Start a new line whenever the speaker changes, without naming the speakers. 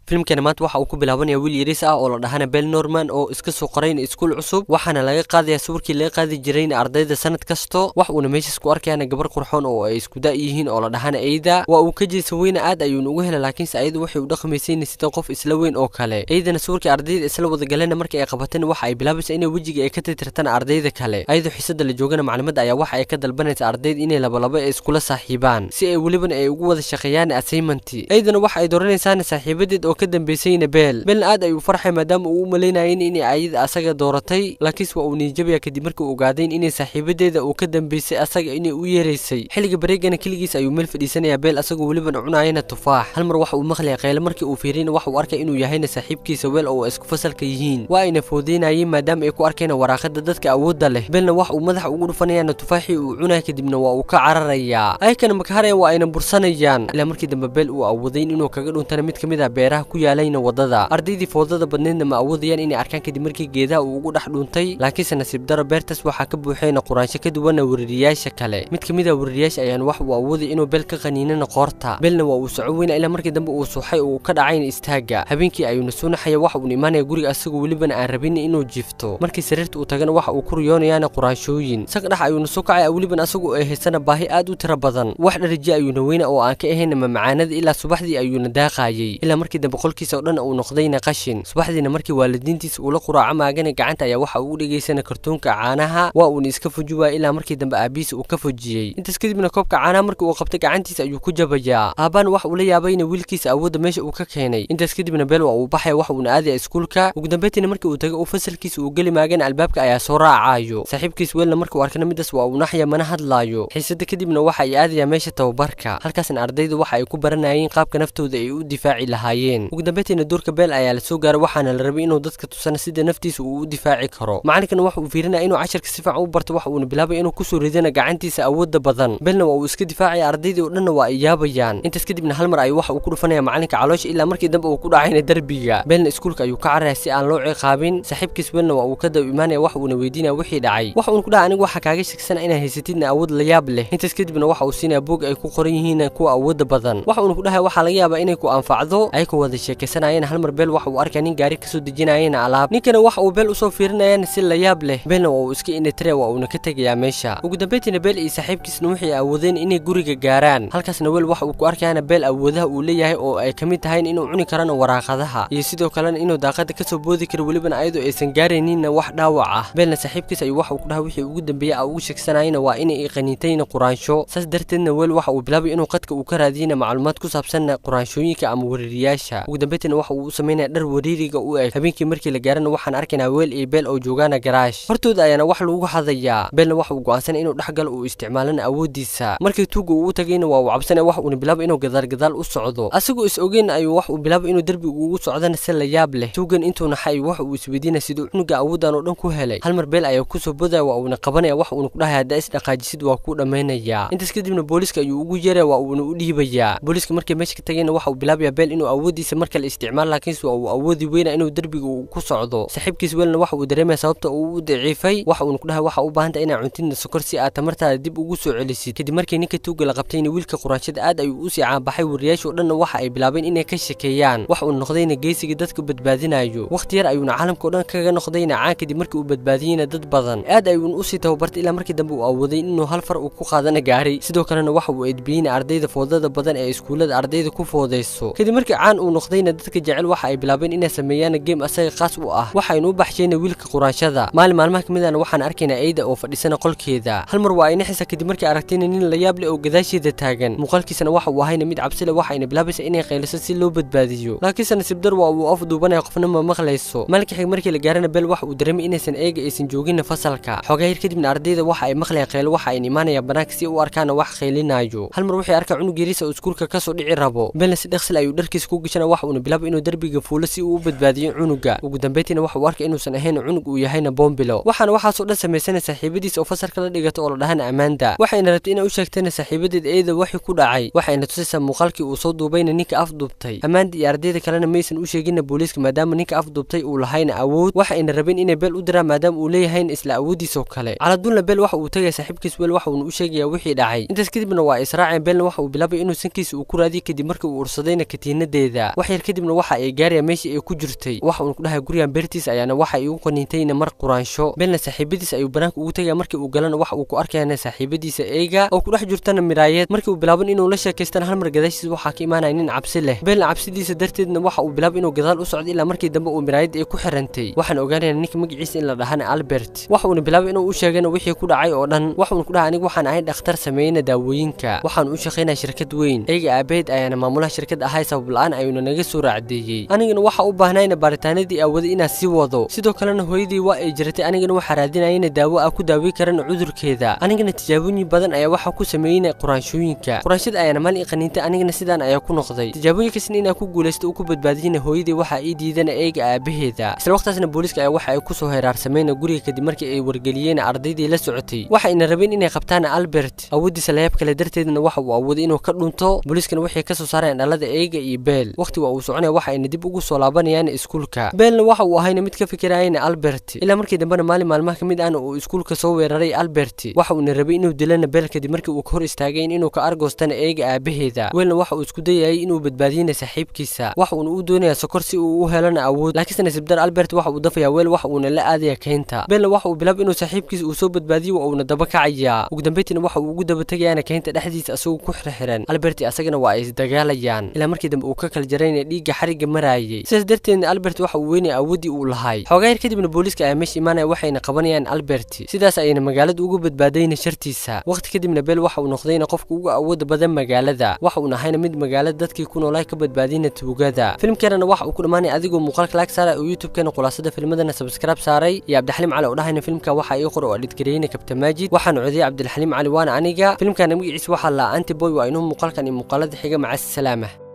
Filimkani maanta waxa uu ku bilaabanaya wiil yariis ah oo la dhahana Bell Norman oo iska soo qorayn iskuul cusub, waxaana laga qaadayaa sawirkii laga qaadi jiray ardayda sanad kasto. Wax uuna meeshaas ku arkayaana gabar qurxoon oo ay isku da' yihiin oo la dhahana Eyda. Waa uu ka jeesa weyna, aad ayuuna uga helay, laakiinse ayadu waxay u dhaqmaysay sida qof isla weyn oo kale. Eydana sawirkii ardayda isla wada galeen markii ay qabateen waxa ay bilaabaysaa inay wejiga ay ka tirtirtaan ardayda kale. Ayadoo xiisada la joogana maclimadda ayaa waxa ay ka dalbanaysaa ardayda inay labalaba iskula saaxiibaan si ay welibana ay ugu wada shaqeeyaan assignment. Eydana waxa ay dooranaysaa saaxiibadeed oo ka dambeysayna Bell. Bellna aad ayuu farxay maadaama uu u malaynayay inay ayada asaga dooratay, laakiinse waa uu niyadjabaya kadib markii uu ogaaday inay saaxiibadeeda uu ka dambeysay asaga inay u yeeraysay. Xilliga bareegana keligiis ayuu meel fadhiisanayaa Bell asagoo welibana cunayana tufaax. Hal mar waxa uu maqlayaa qayle, markii uu fiiriyayna waxa uu arkay inuu yahayna saaxiibkiisa Well oo isku fasalka yihiin. Waa ayna foodeynayeen maadaama ay ku arkeen waraaqada dadka awoodda leh. Bellna waxa uu madaxa ugu dhufanayaa tufaaxii uu cunaya, kadibna waa uu ka cararayaa. Ayakana makaharaya waa ayna bursanayaan ilaa markii dambe Bell uu awooday inuu kaga dhuntana mid ka mid ah beeraha ku yaalayna wadada. Ardaydii foodada badneedna ma awoodayaan inay arkaan kadib markii geedaha uu ugu dhex dhuntay, laakiinse nasiib daro beertaas waxaa ka buuxayna quraansho ka duwana weerariyaasha kale. Mid ka mid ah weerariyaasha ayaan wax uu awooday inuu Bell ka qaniinana qoorta. Bellna waa uu soco weyna ilaa markii dambe uu suuxay oo uu ka dhacayna istaaga. Habeenkii ayuuna soo naxaya, waxa uu imaanaya guriga asagoo welibana aan rabin inuu jiifto. Markii sariirta uu tagana waxa uu ku riyoonayaana quraanshooyin. Saq dhex ayuuna soo kacay welibana asagoo ay haysana baahi aad u tiro badan. Wax dharajiya ayuuna weyna oo aan ka ahayn mamacaanada ilaa subaxdii ayuuna daaqayay, ilaa markii dambe qolkiisa oo dhan uu noqdayna qashin. Subaxdiina markii waalidiintiisa uu la quraaco maagana gacanta ayaa waxa uu u dhegaysana kartoonka caanaha, waa uuna iska fuji waayay ilaa markii dambe aabihiisa uu ka fujiyey. Intaas kadibna koobka caanaha markii uu qabtay gacantiisa ayuu ku jabayaa. Aabaan waxa uu la yaabayna wiilkiisa awoodda meesha uu ka keenay. Intaas kadibna Bell waa uu baxaya, waxa uuna aadaya iskuulka. Ugu dambeyntiina markii uu tagay uu fasalkiisa uu geli maagana albaabka ayaa soo raacayo. Saaxiibkiis Wellna markii uu arkana midaas waa uu naxaya mana hadlaayo. Xiisada kadibna waxa ay aadayaa meesha tababarka, halkaasna ardayda waxa ay ku baranayeen qaabka naftooda ay u difaaci lahaayeen. Ugu dambeyntiina doorka Bell ayaa la soo gaaray, waxaana la rabay inuu dadka tusana sida naftiisa uu u difaaci karo. Macalinkana waxa uu fiirinaya inuu casharka si fiican u barto, waxa uuna bilaabay inuu kusoo ridana gacantiisa awoodda badan. Bellna waa uu iska difaacaya, ardaydii oo dhanna waa ay yaabayaan. Intaas kadibna hal mar ayuu waxa uu ku dhufanaya macalinka caloosha ilaa markii dambe uu ku dhacayna darbiga. Bellna iskuulka ayuu ka cararaya si aan loo ciqaabin. Saaxiibkiis Wellna waa uu ka daba imaanaya, waxa uuna weydiinaya wixii dhacay. Waxa uuna ku dhahay anigu waxa kaaga shakisan inaa haysatidna awood la yaab leh. Intaas kadibna waxa uu siinaya buug ay ku qoran yihiin kuwa awoodda badan, waxa uuna ku dhahay waxaa laga yaabaa inay ku anfacdo. Ayagoo wada sheekaysanayeen hal mar Bell waxa uu arkaya nin gaari kasoo dejinayana alaab. Ninkana waxa uu Bell usoo fiirinayana si la yaab leh. Bellna waa uu iska inatire, waa uuna ka tegayaa meesha. Ugu dambeyntiina Bell iyo saaxiibkiisna waxay awoodeen inay guriga gaaraan. Halkaasna Well waxa uu ku arkayaana Bell awoodaha uu leeyahay oo ay ka mid tahay inuu cuni karana waraaqadaha iyo sidoo kalena inuu daaqada kasoo boodi karo welibana ayadoo aysan gaarayninna wax dhaawac ah. Bellna saaxiibkiis ayuu waxa uu ku dhahay wixii ugu dambeeyay aa ugu sheegsanayna waa inay qaniintayna quraansho. Saas darteedna Well waxa uu bilaabay inuu qadka uu ka raadiyana macluumaad ku saabsan quraanshooyinka ama weerariyaasha. Ugu dambeyntiina waxa uu u sameynaya dhar weerariga u eg. Habeenkii markii la gaarana waxaan arkaynaa Well iyo Bell oo joogaana garaash hortooda ayaana wax lagu xadayaa. Bellna waxa uu go'aansanay inuu dhex galo uu isticmaalana awooddiisa. Markii tuuga uu u tagayna waa uu cabsanaya, wax uuna bilaabay inuu gadaal gadaal u socdo. Asagoo is ogeyn ayuu wax uu bilaabay inuu derbiga ugu socdana si la yaab leh. Tuugan intuu naxay wax uu isweydiinaya siduu cunuga awooddan oo dhan ku helay. Hal mar Bell ayaa kusoo bodaya, waa uuna qabanaya, wax uuna ku dhahay haddaa is dhaqaajisid waa kuu dhammaynayaa. Intaas kadibna booliiska ayuu ugu yeeraya, waa uuna u dhiibayaa. Booliiska markii meesha ka tagayna waxa uu bilaabayaa Bell inuu awooddiisa mar kale isticmaalo, laakiinse waa uu awoodi weyna inuu derbiga uu ku socdo. Saaxiibkiis Wellna waxa uu dareemaya sababta uu u daciifay, waxa uuna ku dhahay waxa u baahan tahay inaad cuntidna sokor si aad tamartaada dib ugu soo celisid. Kadib markii ninka tuuga la qabtayna wiilka quraanshada aad ayuu u sii caanbaxay, wariyaasha oo dhanna waxa ay bilaabeen inay ka shekeeyaan. Waxa uu noqdayna geesiga dadka badbaadinayo. Waqti yar ayuuna caalamka oo dhan kaga noqdayna caan kadib markii uu badbaadiyeyna dad badan. Aad ayuuna usii tababartay ilaa markii dambe uu awooday inuu hal far uu ku qaadana gaari. Sidoo kalena waxa uu edbiyeyna ardayda foodada badan ee iskuulada ardayda ku foodeyso. Kadib markii caan uu noqdayna dadka jecel waxa ay bilaabeen inay sameeyaan game asaga khaas u ah, waxaynu u baxshayna wiilka quraanshada. Maalin maalmaha ka mid ahna waxaan arkaynaa Eyda oo fadhisana qolkeeda. Hal mar waa ay naxaysaa kadib markii aragtayna nin la yaab leh oo gadaasheeda taagan. Muuqaalkiisana waxa uu ahayna mid cabsi leh, waxayna bilaabaysaa inay qayliso si loo badbaadiyo, laakiinse nasiib dar waa uu afduubanaya, qofna ma maqlayso. Maalinka xig markii la gaarana Bell waxa uu dareemay inaysan eega aysan joogin fasalka. Xogaa yar kadibna ardayda waxa ay maqlayaan qaylo, waxa ay imaanayaan banaanka si u arkaan wax qaylinayo. Hal mar waxay arkaan cunug yariis oo iskuulka kasoo dhici rabo. Bellna si dhaqsi ayuu dharkiisa ku gashanaya, waxa uuna bilaabay inuu derbiga fuulo si uu u badbaadiyo cunuga. Ugu dambeyntiina waxa uu arkay inuusan ahayn cunug uu yahayna bombilo, waxaana waxaasoo dhan samaysanay saaxiibadiisa oo fasalka la dhigato oo la dhahana Amanda. Waxayna rabtay inay u sheegtayna saaxiibadeed Eyda wixii ku dhacay, waxayna tusaysaa muuqaalkii uu soo duubayna ninka afduubtay. Amanda iyo ardayda kalena maysan u sheeginna booliiska maadaama ninka afduubtay uu lahayna awood, waxayna rabeen inay Bell u diraan maadaama uu leeyahayna isla awooddiisa oo kale. Caladuunna Bell waxa uu tagaya saaxiibkiis Well, waxa uuna u sheegayaa wixii dhacay. Intaas kadibna waa israaceen. Bellna waxa uu bilaabay inuu sankiisa uu ku raadiyo kadib markii uu ursadayna katiinadeeda. Wax yar kadibna waxa ay gaaraya meeshii ay ku jirtay. Waxa uu ku dhahay gurigan beertiisa ayaana waxa ay ugu qaniintayna mar quraansho. Belna saaxiibadiisa ayuu banaanka ugu tagaya. Markii uu galana waxa uu ku arkayana saaxiibadiisa eega oo ku dhex jirtana miraayad. Markii uu bilaabo inuu la sheekaystana hal mar gadaashiisa waxaa ka imaanaya nin cabsi leh. Belna cabsidiisa darteedna waxa uu bilaabo inuu gadaal u socdo ilaa markii dambe uu miraayad ay ku xirantay. Waxaan ogaanaynaa ninka magaciisa in la dhahana Albert. Waxa uuna bilaabay inuu u sheegana wixii ku dhacay oo dhan. Waxa uu ku dhahay anigu waxaan ahay dhakhtar sameeyna daawooyinka, waxaan u shaqeynaa shirkad weyn, eega aabeed ayaana maamulaha shirkad ahay, sabab la'aan ayuuna naga soo raacdeeyey. Anigana waxa u baahnayna baaritaanadii awooday inaan sii wado. Sidoo kalena hooyadii waa ay jiratay, anigana waxaa raadinayna daawo ah ku daawi karana cudurkeeda. Anigana tijaabooyin badan ayaa waxa ku sameeyeyna quraanshooyinka. Quraanshada ayaana maalin i qaniintay, anigana sidaan ayaa ku noqday. Tijaabooyinkaasna inaan ku guulaysto uu ku badbaadiyeyna hooyadii waxa ii diidana eega aabaheeda. Isla waqtaasna booliiska ayaa waxa ay ku soo heeraarsameyna guriga kadib markii ay wargeliyeen ardaydii la socotay. Waxa ayna rabeen inay qabtaan Albert. Awoodiisa la yaab kale darteedna waxa uu awooday inuu ka dhunto. Booliiskana waxay ka soo saareen dhalada eega iyo Beel. Waqti waa uu soconaya waxa ayna dib ugu soo laabanayaan iskuulka. Beelna waxa uu ahayna mid ka fikirayna Albert. Ilaa markii dambena maalin maalmaha kamid ahna uu iskuulka soo weeraray Albert. Waxa uuna rabay inuu dilana Beel kadib markii uu ka hor istaagay inuu ka argoostana eega aabaheeda. Weelna waxa uu isku dayayay inuu badbaadiyana saaxiibkiisa. Waxa uuna u doonayaa sokor si uu u helana awood, laakiinse nasiib dar Albert waxa uu dafayaa Weel, waxa uuna la aadaya keynta. Beelna waxa uu bilaabay inuu saaxiibkiisa uu soo badbaadiyo oo uuna daba kacayaa. Ugu dambeyntiina waxa uu ugu daba tagayaana keynta dhexdiisa asagoo ku xirxiran. Albert asagana waa ay isdagaalayaan ilaa markii dambe uu ka kala jarayna dhiigga xarigga maraayay. Sidaas darteedna Albert waxa uu weynaya awooddii uu lahay. Xoogaa yar kadibna booliiska ayaa meesha imaanaya, waxayna qabanayaan Albert. Sidaas ayayna magaalada ugu badbaadayna shartiisa. Waqti kadibna Beel waxa uu noqdayna qofka ugu awoodda badan magaalada. Waxa uu nahayna mid magaalada dadkii ku noolaa ka badbaadina tuugada. Filimkeenana waxa uu ku dhamaanay adigoo muuqaalka like saaray oo YouTube-keena khulaasada filmadana subscribe saaray. Iyo Cabdixaliim Cali oo dhahayna filimka waxa ii qor oo edit gareeyna Kabtan Maajid. Waxaan codiyay Cabdixaliim Cali waana aniga. Filimkana magaciisa waxaa la Antiboy. Waa inuu muuqaalkan iyo muuqaalada xiga. Maca salaama.